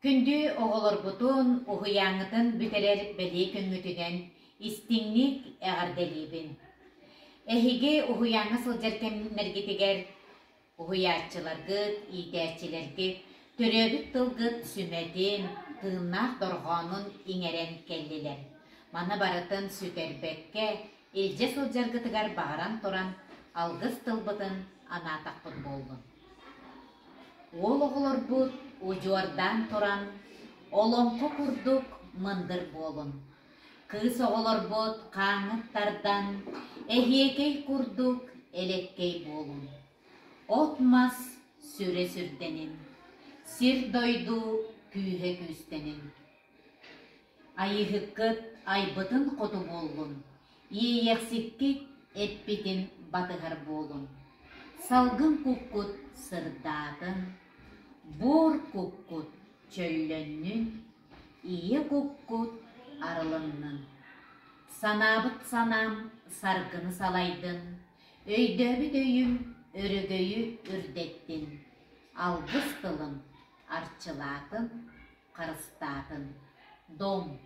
Күндү оҕолорбутун, уһуйааҥҥытын бүтэрэр бэлиэ күҥҥүтүнэн истиҥник эҕэрдэлиибин. Эһиги уһуйааҥҥа сылдьар кэмнэргитигэр уһуйааччыларгыт, иитээччилэргит төрөөбүт тылгыт сүмэтин, тыыннаах дорҕоонун иҥэрэн кэллилэр. Маны барытын сүтэрбэккэ, илдьэ сылдьаргытыгар баҕаран туран алгыс тылбытын анаатахпыт буоллун. Уол оҕолорбут удьуордаан туран олоҥхо курдук мындыр буолун. Кыыс оҕолорбут хааҥҥыт тардан эһиэкэй курдук элэккэй буолун. От-мас сүрэ сүрдэнин, сир-дойду күүһэ күүстэнин. Айыыһыккыт айбытын хоту буоллун, иэйиэхсиккит эппитин батыһар буолун. Салгын куккут сырдаатын, буор куккут чөллөннүн, ийэ куккут арылыннын. Санаабыт санаам саргыны салайдын, өйдөөбүт өйүм өрөгөйү үрдэттин, алгыс тылым арчылаатын, харыстаатын. Дом!